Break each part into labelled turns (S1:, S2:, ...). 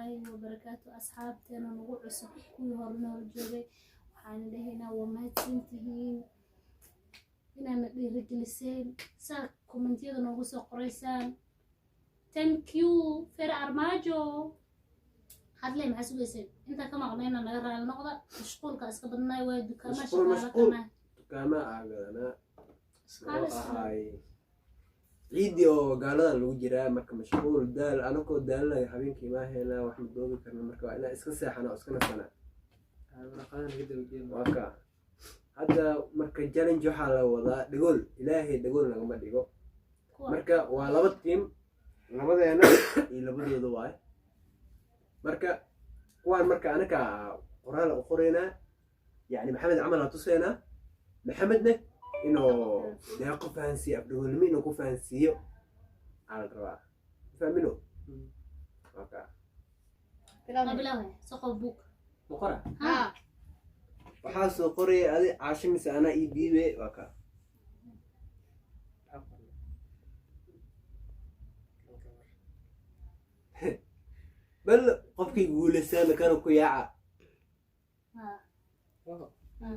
S1: Waraxmatullaahi wabarakaatu. Asxaabteena nagu cusub, kuwii hore noola joogay, waxaan dhahaynaa waa mahadsantihiin inaana dhiirigeliseen, saa commentiyada noogu soo qoraysaan. Thank you fer armaajo. Hadley, maxaa sugayseen? Intaa ka maqnayna naga raali noqda, mashquulka iska badnaay, waa dukaama.
S2: Mashquul,
S1: shaqaala
S2: mashquul.
S1: Kana
S2: Dukaama aa gadanaa.
S1: Shaqaale.
S2: Muxuu ahaay, ciidii oo gaalada lagu jiraa, marka mashquul, daal, anakoo daalanaya habeenkii maa helnaa, wax ma doobi karna, marka waa inaan iska seexana oo iska nasana.
S3: Waraqadan naga daba.
S2: Waa ka hadda marka challenge waxaa la wadaa dhagool. Ilaahay dhagool nagama dhigo.
S1: Kuwa
S2: Marka waa laba team, labadeena iyo labadooda waay. Marka kuwaan marka anaka qoraal u qoraynaa, yacni Maxamed camal aan tusaynaa, Maxamedne inuu deeqo fahansiiyo, afdhagoolnimo inuu ku fahansiiyo aa la rabaa. Fahmino? Waa ka.
S1: Ma bilaabaya? Soo qabo buug.
S3: Boqora.
S1: Ha.
S2: Waxaa soo qoraya adi, Caasho, mise anaa ii dhiibe? Waa ka.
S3: Maxaa qornay?
S2: Bal qofkii guulaystaana kana ku yaaca.
S1: Ha.
S3: Labo.
S1: Ha.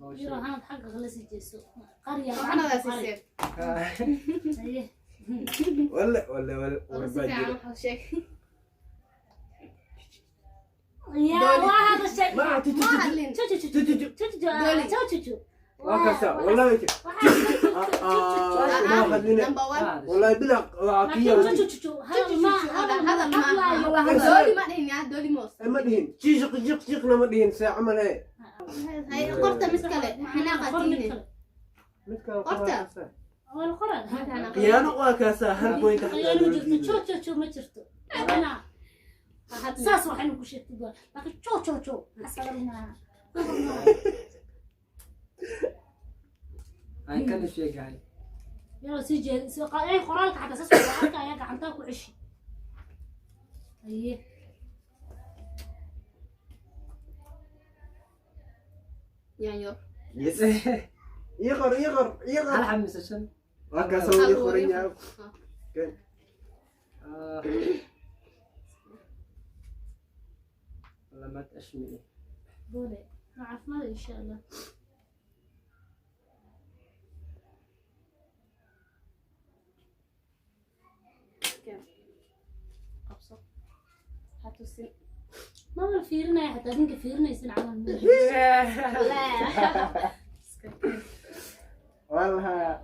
S3: Oo
S1: Yaro
S3: shay.
S1: Hanad xagga kala sii jeeso, qarya.
S4: Waxanadaa siiseen.
S1: Haye.
S2: Walle walle walle.
S4: Wala si
S2: warbaa
S4: fiican
S2: jira.
S4: waxaa sheeg.
S1: Yaa
S4: Dooli.
S1: waa hadashay.
S2: Ma tu tu
S4: Ma
S2: tu.
S4: hadlin.
S1: Chu chu chu chu chu chu chu.
S4: Dooli.
S1: Chu chu chu.
S2: Waa kasa wallahi.
S4: Ah,
S2: ma hadline.
S4: Number one.
S3: Ah,
S2: wallahi bila waa kiya.
S1: Laakiin chu chu chu chu hadal ma hadal
S4: Hadal
S1: ma
S4: ma
S1: hadlaayo.
S4: Dooli ma dhihin yaa dooli moos.
S2: Ma dhihin jiiq jiiq jiiqna, ma dhihin see camal ee.
S4: Hay qorta mid kale xanaaqa
S1: Qor mid
S4: tiine.
S1: kale.
S2: Mid kale.
S4: Qorta.
S1: Waa la qoraa.
S2: Khiyaano waa kaasaa, hal point xataa
S1: Khiyaano ma
S2: loola
S1: jirto.
S2: diiday.
S1: Chu chu chu ma jirto. Adana saas waxaynu ku sheegtay waa, laakiin chu chu chu hadal maaha. Hadal maaha.
S3: Ay kana sheegahay.
S1: Yaro sii jeed soo ay qoraalka xataa saas waa arkaya, gacantaa ku ceshi. Haye.
S4: Yaanyo.
S2: Yes, ii qor, ii qor, ii
S3: Hal
S2: qor.
S3: xab mise shan?
S2: Waa kaasa, wuu ii qoran yahay.
S3: Ah. Lamaad ashmi.
S1: Boole waa caafimaad insha Allah.
S4: Qabso. Ha tusin.
S1: Maba la fiirinaya xataa, adinka fiirinaysin camal ma.
S4: Iska keen.
S2: Wallahi.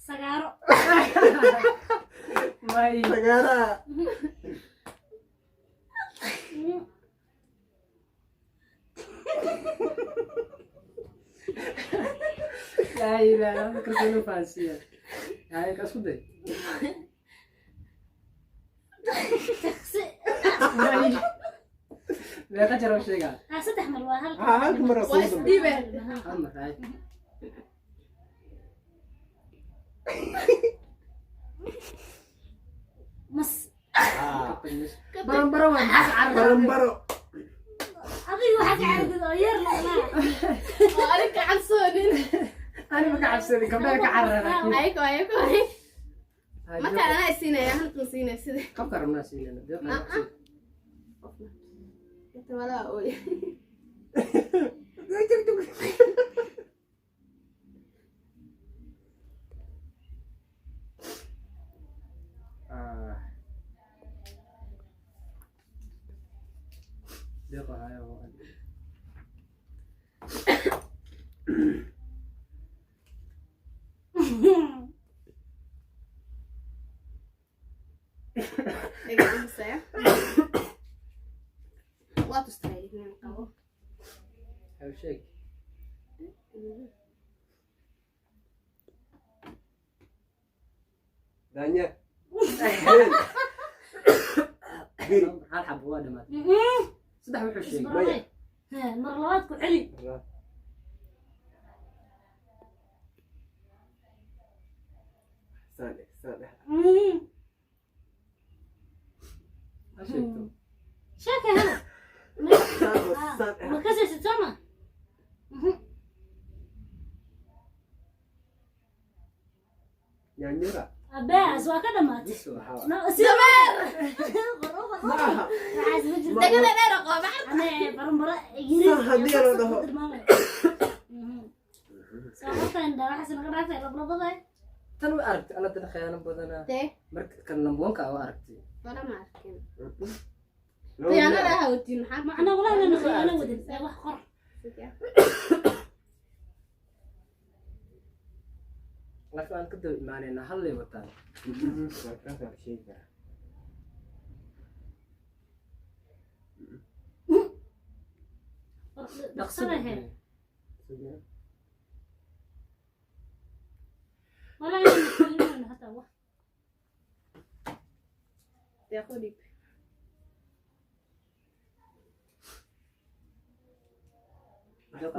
S1: Sagaaro.
S3: May.
S2: Sagaaraha.
S3: Laa ilaaha, markaas inuu fahansiiya. Hay ka isku day.
S1: Taqsi.
S3: May. Meeqa jeer oo sheegaa?
S1: Ha, saddex mar waa hal.
S2: Ha, halka mar
S4: Waa
S2: kugu dambe.
S4: isdhiibe.
S3: Hal mar hay.
S1: Mas.
S2: Ah,
S3: Baran baro waa maxaa carab?
S2: Baranbaro.
S1: Adiga waxaa ka carabid oo yar laqnaa.
S4: Oo adig ka cabsoonin.
S3: Ani ma ka cabsanin, gabdhaha ka carara laakiin.
S4: Ayako ayako. Markaan anaa isiinaya, halkan siinaya sida.
S3: Qabka rabnaa siinayna. Deeqa.
S4: Ah, ah. Inta walaa ooy.
S3: Ah. Deeqa haya waa.
S4: Iga aamusaya. Waa tustay nin qabo.
S3: Hay sheeg.
S2: Daanya. Biri.
S3: Hal xabo waa dhamaatay. Saddex wuxuu sheegay.
S1: Isbaranay. Ha, mar labaad ku celi.
S2: Saan dheh, saan dheh.
S3: Ha sheegto.
S1: Sheeka helo.
S2: Saan oo Saan
S1: Ma kasaysid soo ma?
S2: Yaanyura.
S1: Abees waa ka dhamaatay.
S3: Bis waa.
S1: No, si
S4: Dameer.
S1: Qor u qor.
S2: Ma aha.
S1: Waxaas ma jirto.
S4: Dhagada dheer oo qaba.
S1: Ane baranbaro yiri.
S2: Saan haddii la dhaho.
S1: Soo qortaan dhaa waxaas naga dhaafay lablabada.
S3: Tan way aragtay alla tan khiyaano badanaa.
S4: Dee.
S3: Marka kan number one ka waa aragtay.
S4: Wala ma arkin. Khiyaanada ha wadin maxaa?
S1: Macna walaa inaan khiyaano wadin. Ee wax qor.
S3: Laakiin waan ka daba imaanaynaa hal lay wataan.
S2: Markaas sheegi karaa.
S1: Dhaqsada he. Walaa inaan khiyaano hataa wax.
S4: Dee ku dhib.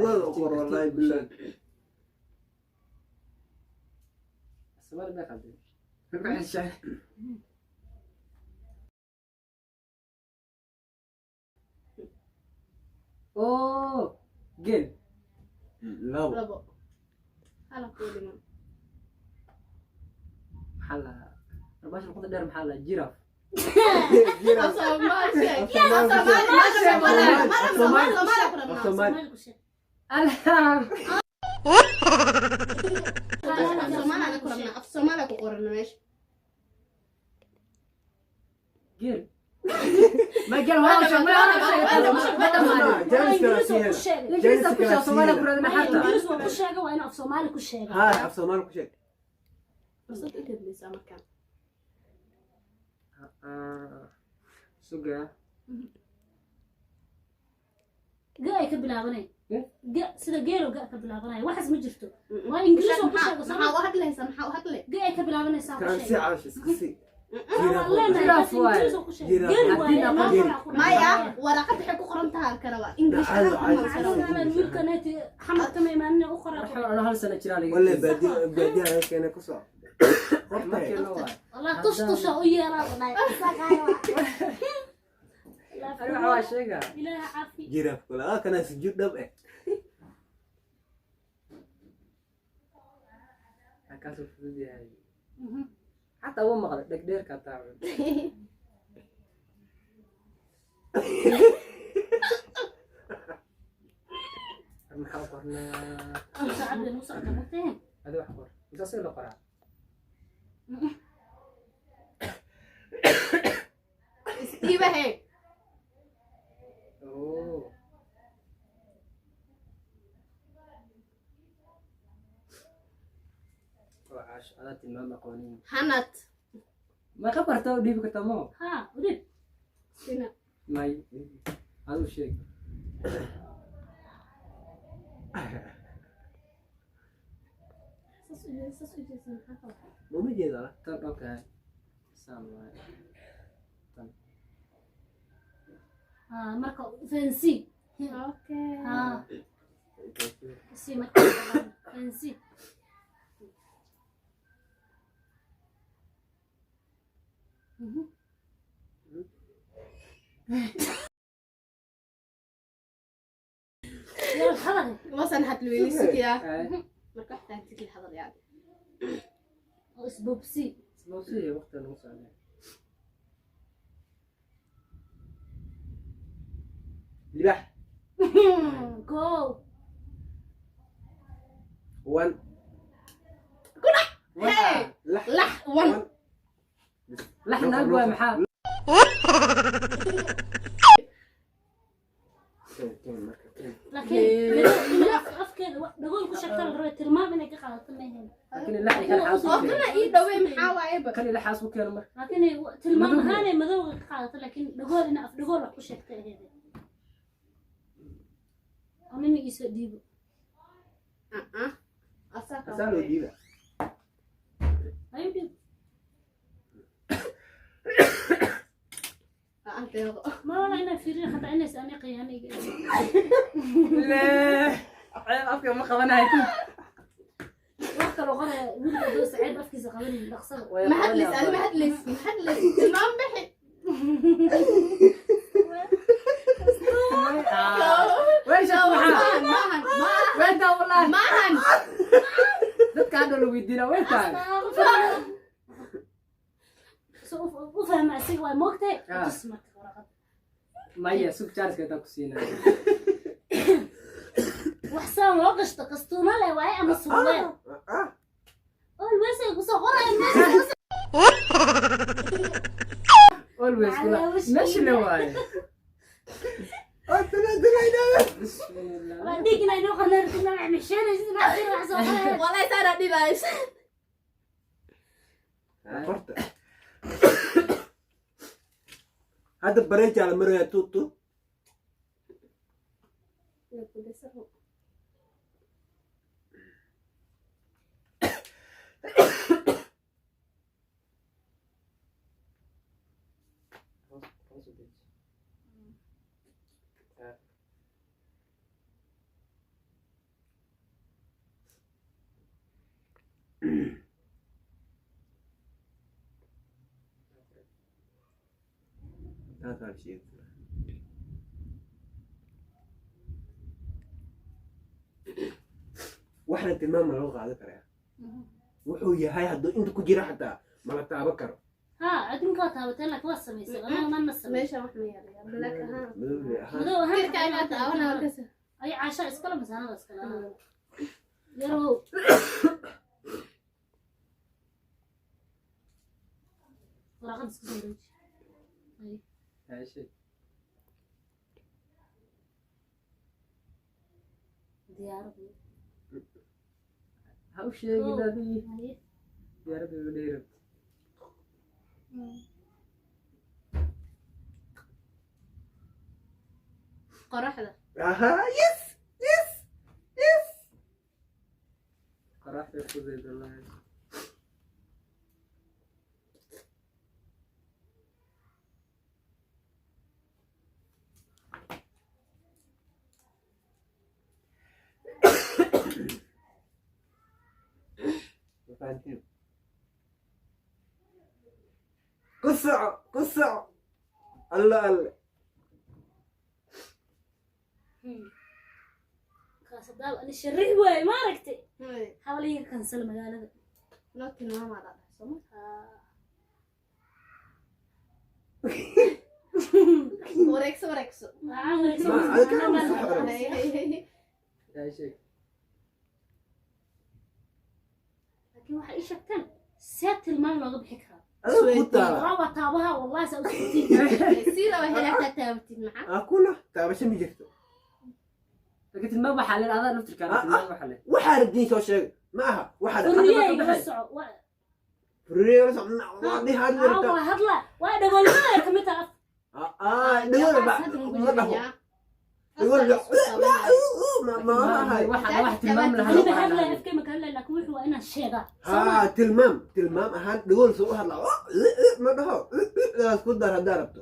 S2: Lada u qor wallahi billahi.
S3: Soomaali may qaldeen. Ma ku ceshaa. Oo, geel.
S2: Labo.
S4: Labo. Hala ku dhiman.
S3: Maxaa la arbaasha luqada dheer maxaa la giraffe.
S2: Jiraaf.
S4: Soomaali sheeg.
S2: Af
S4: Soomaali
S2: Soomaali.
S4: Soomaali Soomaali Soomaali ku
S2: Af
S4: dhammaa.
S2: Soomaali.
S1: Soomaali ku sheeg.
S3: Alxam.
S4: Soomaali ku rabnaa. Af Soomaali ku qoran meesha.
S3: Geel. Ma geel waa sheeg ma sheeg ma dhamaadin.
S2: James kala
S1: Ingiriis waa ku
S2: siiyana.
S1: sheegay.
S3: Ingiriis ku sheeg Soomaali ku raadina xarta.
S1: Ingiriis waa ku sheegay, waa in af Soomaali ku sheegay.
S2: Haa, af Soomaali ku sheeg.
S4: Fursad u dambaysa markaan.
S3: Suga.
S1: Ga ay ka bilaabanay.
S3: Eh?
S1: Ga sida geelo ga ka bilaabanay. Waxaas ma jirto. Waa Ingiriis oo ku sheego
S4: Maxaa
S1: Soomaali.
S4: u hadlaysaa? Maxaa u hadlay?
S1: Ga ay ka bilaabanaysaa ku
S2: Kaan si
S1: sheegay.
S2: caash iska si.
S1: Waa leenahay
S3: Jiraaf
S1: taas
S3: waaye.
S1: Ingiriis oo ku sheegay.
S2: Jiraaf.
S1: Geel waaye,
S3: Haddii
S1: noo
S2: geel.
S1: qoraa ku
S4: Maya,
S1: dhahay.
S4: waraqad waxay ku qoran tahay halkan waa English.
S2: Nacado,
S4: ahaan
S2: caash.
S4: kuma qoran.
S1: Macallin wiilkaneeti xamarka ma imaanina u qoraa ku
S3: Waxaan anoo hal sano jiraa laga.
S2: Wallahi baadiya baadiya laga keenay ku soo. Qortay.
S3: Markii loo waay.
S1: Wallah tush tusha u yeelaa la dhahay. Isaqaayo.
S3: Ani waxa waa sheegaa.
S1: Ilaaha caafi.
S2: Jiraaf kula. Ah, kana sujuud dhab eh.
S3: Kaasuu fudud yahay. Xataa wuu maqlay dhegdheerka taa. Maxaa u qornaa?
S1: Saacad bay nagu socota mugtee.
S3: Adi wax qor. Inta sida loo qoraa.
S4: Isdhiiba hee.
S3: Oo. Oo caash adaa tilmaam aqoonin.
S4: Hanad.
S3: Ma ka bartaa u dhiibi kartaa moo?
S1: Haa, u dhib.
S4: Sina.
S3: May. Aduu sheeg.
S1: Saas u jeed, saas u jeedsan maxaa ka waxa?
S2: Ma jeedaa?
S3: Tan okay. Saan waaye.
S1: Haa, marka fancy.
S4: Okay.
S1: Haa, si marka fancy. Yalla hadal.
S4: Wasan hadlweyni sugiyaa.
S3: Ay.
S4: Marka wax taagtid la hadal yaad.
S1: Oo isboobsi.
S3: Isboobsi waqti nagu socday.
S2: Libaax.
S1: Go.
S2: One.
S4: Hey!
S2: Lax.
S4: Lax one.
S3: Lax naag waay maxaa?
S2: Keen, keen marka, keen.
S1: Laakiin madow afkeeda dhagool ku sheegta la rabay tilmaam inay ka qaadato ma ahayn.
S3: Laakiin lax kan xaas
S4: Oo
S3: ku
S4: kana
S3: keeno.
S4: ii dhawey maxaa waaye ba.
S3: Kan ila xaas ku keeno marka.
S1: Laakiin tilmaam
S3: Madowga.
S1: ahaanay madowga ka qaadato laakiin dhagool ina af dhagool wax ku sheegtay ahayd. Oo nin iisoo dhiibo.
S4: Ah ah. Asaa ka.
S2: Asaa loo dhiiba.
S1: Ayuu dhiib.
S4: Ah deeqo.
S1: Ma wala inaa fiirin xataa inays ani qiyaano iga ahayn.
S3: Lee. Ceeb afka ma qabanayo.
S1: Wax kaloo qoraya wiilka doo saceeb afkiisa qabanin dhaqsada.
S4: Ma hadlays, adi ma hadlays, ma hadlays. Tilmaam bixi.
S3: weydiina way tahay.
S1: So u fahma asiga waa moogtahay.
S3: Ah.
S1: Tus marka waraqad.
S3: Maya, sug, jaaniska intaan ku siinaya.
S1: Wax saan loo gashto, kastuuma leh waaye ama surweel.
S2: Ah.
S1: Always ay kusoo qorayaan meesha.
S3: Always kula meesha le waaye.
S2: Ah, tana tana.
S3: Bismillah.
S1: Waa dhiig inay noo qanartina mixsheynaysid maxaa jira wax soo qorayaan.
S4: Wallahi saana dhibays.
S2: Qorta hadda bareejaa la maraya tutu.
S3: Hoos u deji.
S2: Taasaa la sheegi. Waxna tilmaam ma lagu qaadan karaa wuxuu yahay hadduu inta ku jira xataa mala taaban karo.
S1: Ha, adinka waa taabateen laakiin waa samaysay, anaga mana samay.
S4: Meesha wax ma yaala, black ahaan.
S2: Madowle ahaan.
S1: Madow ahaan.
S4: Jirkaaga taawana markaas.
S1: Ay, caasha iskala masaanada iskala yarow. Waraaqad iska soo wareeji.
S3: Hay, sheeg.
S1: Diyaarad.
S3: Ha u sheegin adii.
S1: Haye.
S3: Diyaaradda ugu dheeri.
S4: Qoraxda.
S2: Aha, yes.
S3: Qoraxda fudeyd wallahi.
S2: Ma fahantiin? Ku soco, ku soco, alla alle.
S1: Kaas hadaaba ani sharixi waaye, ma aragtay? Habaliga kansal magaalada.
S4: Noo tilmaamaa dhaa sooma? Wareegso, wareegso.
S1: Waxaan wareegsan.
S2: Ma, adiga ma soo xabarin.
S3: Hay, sheeg.
S1: Laakiin waxaa ii sheegteen, see tilmaam looga bixi karaa?
S2: Adiga ku taala.
S1: Waa taabaha wallahi saa u socotiin.
S4: Sida waxay hataa taabatid maxaa?
S2: Ah, kuna taabasho ma jirto.
S3: Laakiin tilmaam waxaa leen adaa naftirkaana.
S2: Ah,
S3: Tilmaam waxaa leen.
S2: Waxaa rabtiin soo sheeg, ma aha waxaa.
S1: Furiyey la soco.
S2: Furiyey la soco waa dhihi hadli rabtaa.
S1: Waa hadla, waa dhagoolnimada ay kamid tahay.
S2: Ah, dhagool ba ma dhaho, dhagool ma ahay.
S3: Waxa wax tilmaam lahaa.
S1: Aniba hadlay, afkay maka hadlay, laakiin wuxuu waa inaan sheegaa.
S2: Haa, tilmaam, tilmaam ahaan dhagool soo u hadla ma dhaho, daas ku dar haddaa rabto.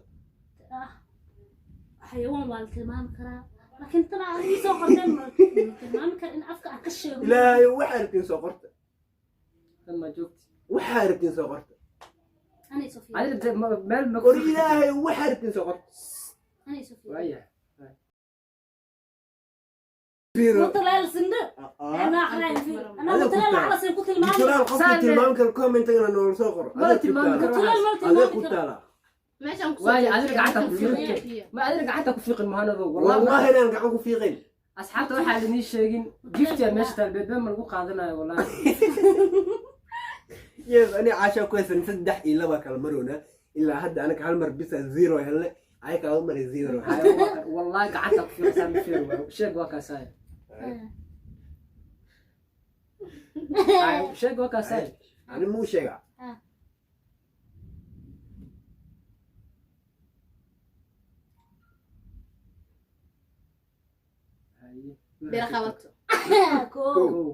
S1: Xayawaan waa la tilmaami karaa, laakiin tan aad ii soo qorteen ma tilmaami kara in afka aan ka sheego.
S2: Ilaahay, waxaa rabtiin soo qorta.
S3: Tan ma joogti.
S2: Waxaa rabtiin soo qorta.
S1: Anay soo fiiriyo.
S3: Adiga meel ma
S2: War ilaahay, waxaa rabtiin soo qorta.
S1: Anay soo fiiriyo.
S3: Waaya.
S2: Fiiro.
S1: Mutuleel sindo. Anaa aqraayo fiir. Anaa
S2: Adiga ku
S1: mutuleel
S2: taala.
S1: lacala sin ku tilmaami.
S2: Mutulaal qofkii
S3: Saan
S2: tilmaami karo commentagana noola soo qoro.
S3: Mala tilmaami karo.
S1: Mutuleel ma
S2: Adee
S1: tilmaami
S2: ku
S1: karo.
S2: taala.
S4: Meeshaan ku.
S3: Waaya, adiga gacanta ku fiiqin, ma adiga gacanta ku fiiqin mahanadow wallahi.
S2: Wallahi inaan gacan ku fiiqayn.
S3: Asxaabta waxaa idin sheegin giftiya meesha taal beedbeen ma lagu qaadanayo wallahi.
S2: Yes, ani caasha ku haysan 3-2 kala maroona ilaa hadda. Anaga hal mar bisa zero helne, ayaka hal mar zero.
S3: Wallahi gacanta ku fiiqsan ma fiir waayo. Sheeg, waa kaasaay. Sheeg, waa kaasaay.
S2: Ani muu sheegaa?
S1: Ah.
S3: Haye.
S4: Bira qabato.
S1: Koo.
S3: Kow.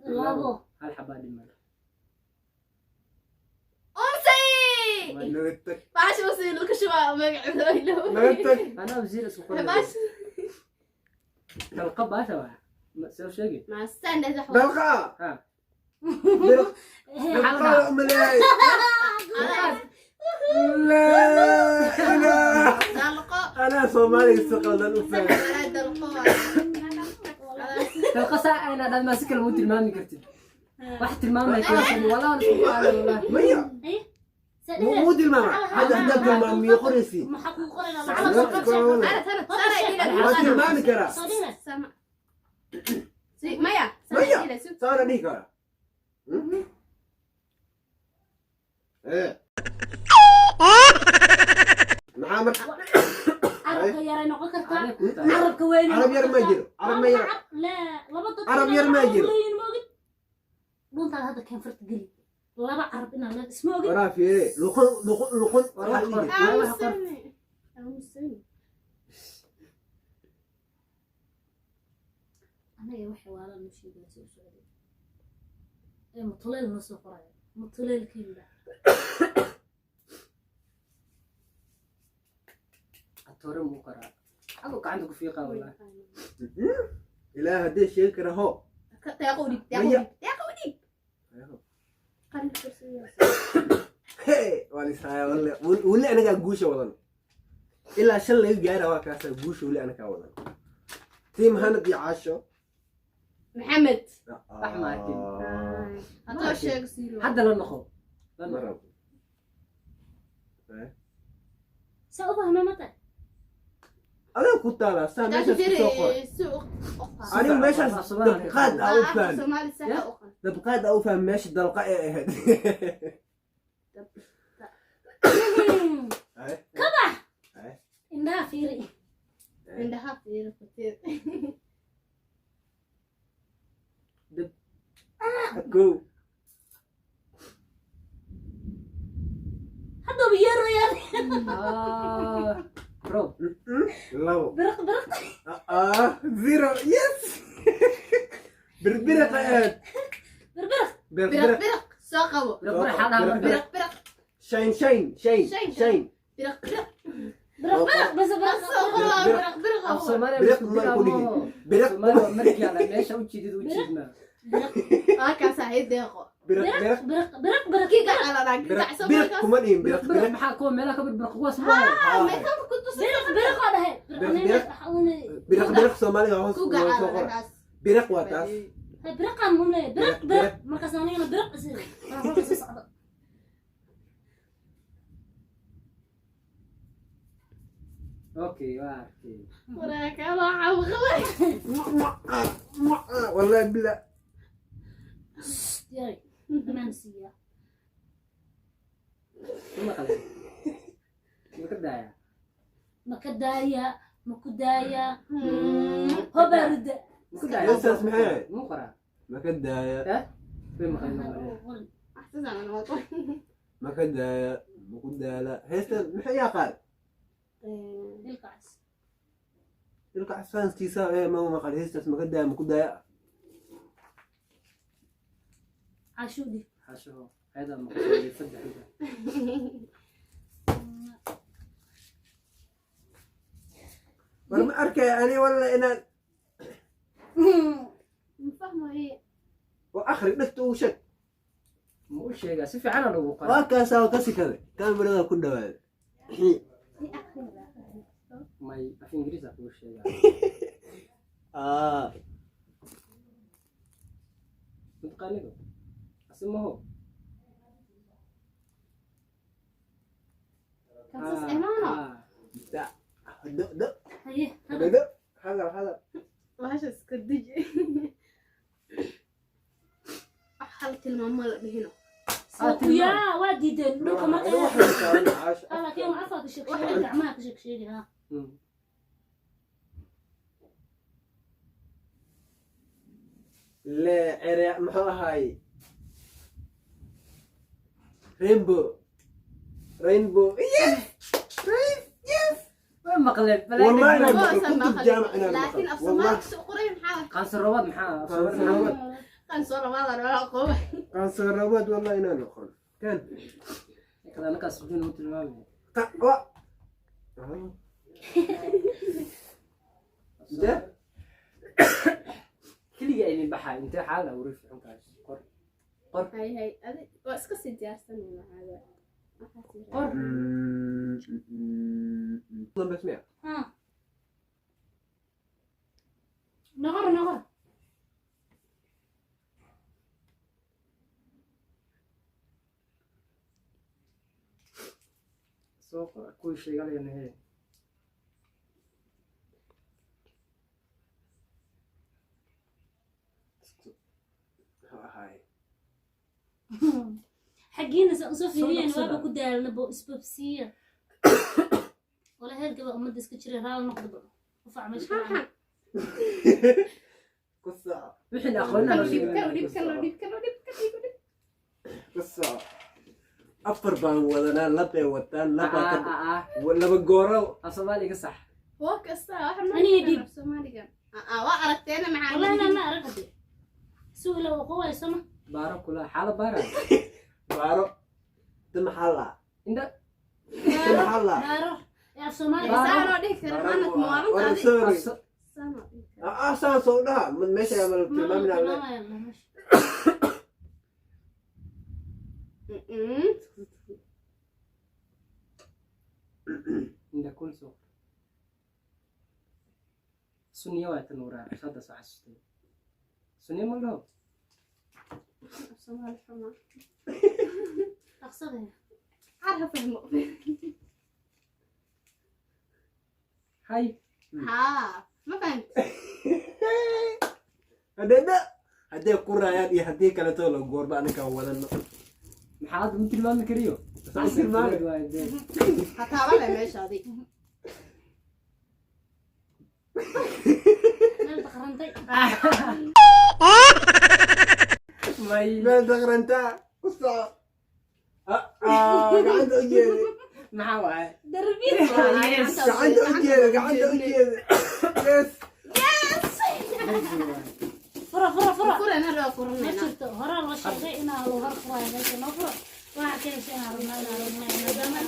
S1: Labo.
S3: Hal xabaa dhiman.
S4: Unsay.
S2: Naga tag.
S4: Baasha wasi lagu shubaa magaceeda
S2: Naga
S4: ilaa.
S2: tag.
S3: Anaa wasiir isku qoray.
S4: Baasha.
S3: Dalqa baasha waa ma soo sheegi.
S4: Ma sanad wax.
S2: Dalqa.
S3: Ha.
S2: Dalqa umaleeyay. Laa ilaaha.
S4: Dalqo.
S2: Anaa Soomaaliga si qaldan u fahmay.
S4: Walaa dalqo.
S3: Dalqa saa ayna dhan si kale ma tilmaami kartid. Wax tilmaamay kartid walaa isku qaadan wallahi.
S2: Maya.
S1: Haye.
S2: Muu tilmaama hadda haddaad tilmaamiyo qoraysi.
S1: Maxaa kuu qoraynaa?
S2: Sax.
S1: Lacala soo
S2: Waa
S4: Ana tana tana ila.
S2: tilmaami karaa.
S1: Soo dhina.
S4: Sama. Si maya.
S2: Maya.
S4: Ila su.
S2: Saana dhihi karaa. Eh. Maxaa marka?
S1: Carabka yaray noqon kartaa.
S3: Adiga ku tahay.
S1: Carabka weyn.
S2: Carab yar ma jiro. Carab ma yar.
S1: Laa, laba dad.
S2: Carab yar ma jiro.
S1: Leeyihiin, ma ogid. Dhuntaada hadda keenfarta geli. Laba carab inaan la isma ogid.
S2: Waraa fiire. Luqun luqun luqun.
S3: Waraa
S2: Waxaa dhihi.
S4: Aamusani. Aamusani.
S1: Anaga waxay waalaan noo sheegaya soo socday. Ee mutuleel noo soo qoraya. Mutuleelkiina.
S3: Atore muu qoraa. Adigu gacanta ku fiiqaa wallahi.
S2: Ilaah haddii sheegi kara ho.
S4: Deeqo dhig. Deeqo
S2: Maya.
S4: dhig. Deeqo dhig. Qalin kursiga.
S2: Hey, waa la ishaaya walle. Weli anagaa guusha wadan. Ilaa shan laga gaara waa kaasaa guusha weli anagaa wadan. Team Hanad iyo Caasho.
S4: Maxamed.
S3: Wax ma arkin.
S4: Hadoo sheego siiro.
S3: Hadda la noqo. La
S2: Ma
S3: noqo.
S2: rabo.
S1: Saa u fahmay ma tahay?
S2: Adiga ku taalaa saa meeshaas ku soo qoray. Anigu meeshaas dabqaad aa u fahmi.
S4: Soomaali sax u qan.
S2: Dabqaad aa u fahmi meesha dalqa ee ahayd. Ay.
S1: Kabax.
S2: Ay.
S1: Indhaha fiiri.
S4: Indhaha fiiro kuteed.
S2: Go.
S1: Haddaba yeerayaan.
S3: Ah, roob.
S2: Labo.
S1: Biriq biriq.
S2: Ah, zero. Yes. Birbiriqa ahayd.
S1: Birbiriq.
S4: Biriq
S2: Birbiriq.
S4: biriq soo qabo.
S3: Biriq biriq xaa dhahaa marka.
S4: Biriq biriq
S2: Shine shine shine
S4: Shine,
S2: shine.
S4: biriq biriq.
S1: Biriq biriq bas biriq.
S4: Soo qabo biriq biriq.
S3: Af Soomaaliya
S2: Biriq
S3: isku
S2: ma
S3: diraa
S2: ku dhigin.
S3: maaho.
S2: Biriq.
S3: Soomaaliya waa markii ala meesha u jiidid u jiidmaa.
S4: Waa kaas ahayd deeqo.
S2: Biriq biriq.
S1: Biriq biriq biriq.
S4: Kiga ala
S2: Biriq
S4: kiga soo
S2: biriq kuma dhihin biriq
S3: Biriq
S2: biriq.
S3: maxaa kuwa meelaha ka birbirqa kuwaas maaho.
S4: Meekan ku tusay.
S1: Biriq biriq oo dhahay.
S2: Biriq, biriq. Biriq biriq Soomaaliga hoos
S4: Kuga
S2: loo soo
S4: ala
S2: qora.
S4: kaas.
S2: Biriq waa taas.
S1: Biriqaan mun leeyahay. Biriq biriq. Markaas anigana biriq is iri. Waa soo socda.
S3: Okay, waa arkay.
S4: Waraa kala xawqalay.
S2: Wallahi billah.
S1: Yaray. Amaan siiyaa.
S3: Ma maqlay. Ma ka daayaa?
S1: Ma ka daayaa? Ma ku daayaa? Hobaarida.
S3: Ma ku daayaa?
S2: Heestaas maxay ahayd?
S3: Muu qoraa?
S2: Ma ka daaya.
S3: Eh? Way maqlay ma maqlay.
S4: Axsan ana waa.
S2: Ma ka daaya. Ma ku daala. Heestan maxay yaa qaad?
S1: Ilkaas.
S2: Ilka xasaankiisa ee ma maqal heestaas ma ka daaya ma ku daaya.
S1: Cashuudi.
S3: Xaashaho. Ayada maqlay saddex inta.
S2: War ma arkaya ani walla inaan
S4: Ma fahmayo.
S2: oo akhri dhegta ugu sheeg.
S3: Ma u sheegaa si fiican aa lagu qoraa.
S2: Waa kaasaa oo kasi kale. Kaamirada ku dhawaada.
S3: May af Ingiriis aa kugu sheegaa.
S2: Ah.
S3: Mataqaanido? Asi maho.
S4: Kansas imaano.
S3: Ah.
S2: Da. Do do
S1: Haye.
S2: do do. Hadal hadal.
S4: Bahasha iska deji. Wax hal tilmaamo la dhihino.
S1: Yaa waa diideen dhulka ma
S2: Anigu waxaan taagan Caasho.
S1: laakiin afaa ka sheeg sheegi gacmaha ka sheeg sheegi ha.
S2: Le ere muxuu ahaay? Rainbow. Rainbow. Yes! Yes! Yes!
S3: Way maqleen.
S2: Wallahi
S3: Balaa
S2: inaan maqal.
S4: Waa
S2: Kutub jaamac inaan
S4: Laakiin
S2: maqal.
S4: af
S2: Wallahi.
S4: Soomaali soo qoray maxaa?
S3: Qaansaroobad maxaa? Af Soomaali
S2: Qaansaroobad.
S4: Kan soo labaada lala qoobay.
S2: Qaansaroobad wallahi inaan noqon. Kan.
S3: Kada anakaas sujuun u tilmaamaya.
S2: Ta wa. Intee?
S3: Keliga idin baxaa intee xaal ah wari fiican kaas. Qor.
S4: Hay hay adi waa iska sii diyaarsanayna caada.
S3: Qor.
S2: Dambeys miya?
S1: Ha, noqor noqor.
S3: Soo qor kuwii sheegalayna hee.
S2: Muxuu ahaay?
S1: Xaggiina sa usoo fiiriyeen.
S3: Dhaqsada.
S1: Waaba ku daalna bo isbabsiiya wala heergaba ummadda iska jiray raal noqdaba ufac meesha ka dhacay.
S2: Ku soco.
S3: Wixii la aqoonina loo
S4: Kalo dhib,
S3: sheegay.
S4: kalo dhib, kalo dhib, kalo dhib, kalo dhib.
S2: Ku soco. Afar baan wadanaa, labay wataan, labaa ka
S3: Ah, ah, ah.
S2: laba gooro.
S3: Af Soomaaliga sax.
S4: Waa kasta waxa
S1: Aniga dhib.
S4: Soomaaliga. Ah, waa aragteena macaan.
S1: Wallahi inaan ma arag hadde si ila uu qawaayo soma.
S3: Baaro kula xaala baara.
S2: Baaro ta maxaa laa?
S3: Inda.
S2: Ta maxaa laa?
S1: Baaro ee af Soomaaliga.
S3: Baaro.
S4: Saanoo dhihi kara maanad
S2: War
S4: muwaalantaadi.
S2: sorry.
S4: Saanoo dhihi kara.
S2: Ah, saan soo dhaha meesha ma la
S1: Ma
S2: tilmaaminaa.
S1: tilmaamaya la meesha.
S3: Inda kul soo. Sunniya waa tan waraa hadda soo xasuustay. Sunniya ma dhaho.
S4: Soomaali xumaa.
S1: Dhaqsadaya.
S4: Car ha fahmo.
S3: Hay.
S4: Haa, ma fahamtid?
S2: Hadeedha hadday ku raayaan iyo haddii kaleeto la goorba anakaa wadano.
S3: Maxaa hadda ma tilmaami kariyo?
S2: Saan tilmaami.
S3: Waay dee.
S4: Ha taaban leh meeshaadi.
S1: Meel daqrantay.
S3: May.
S2: Meel daqrantaa ku soco. Ah, gacanta u jeedi.
S3: Maxaa waaye?
S1: Darbi.
S3: Yes.
S2: Gacanta u jeedi, gacanta u jeedi. Yes.
S1: Fura, fura, fura.
S4: Furan hadhow
S1: Ma
S4: furanayna.
S1: jirto horaa loo sheegay inaa loo hor furaayo meesha noo furo waxa keenaysa inaan rabnaa inaan rabnaa.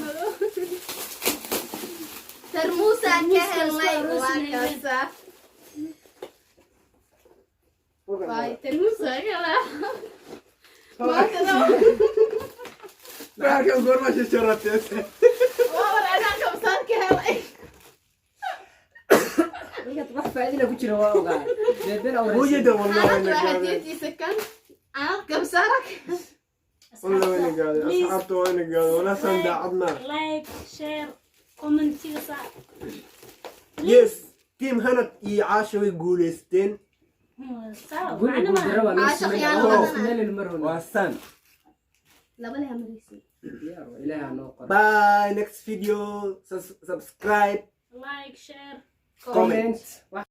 S4: Tarmuusaan ka
S1: Tarmuuska
S4: helnay
S1: isku
S4: waa
S1: aroosnay.
S4: kaasa. Waay, tarmuusaa ka helaa. Maantana
S2: Waxaa kan goorma shisharatees.
S4: waa war anaa kabsaan ka helay.
S3: Ninka wax faa'iido ku jira waa ogaa. Beebeen awraysan.
S2: Mujida wallahi
S4: Anad waa
S2: wayna gaadeen.
S4: hadiyadiisa kan. Anad kabsaarak.
S2: Wallahi wayna gaadeen. Asxaabta wayna gaadeen. Walaa saan daacadna.
S1: Like, share, commentiga saa.
S2: Yes. Team Hanad iyo Caasha way guuleysteen.
S1: Saa
S3: Guri
S1: macno
S3: guul daro
S1: maaha.
S3: waa loo
S4: Caasha
S3: sameeyay.
S4: khiyaano
S3: Laba
S4: badan.
S3: meel mar hore.
S2: Waa saan.
S4: Laba leh amaraysin.
S3: Diyaar waa, Ilaahay ha noo qoro.
S2: Bye, next video. Subscribe.
S1: Like, share.
S3: Comment.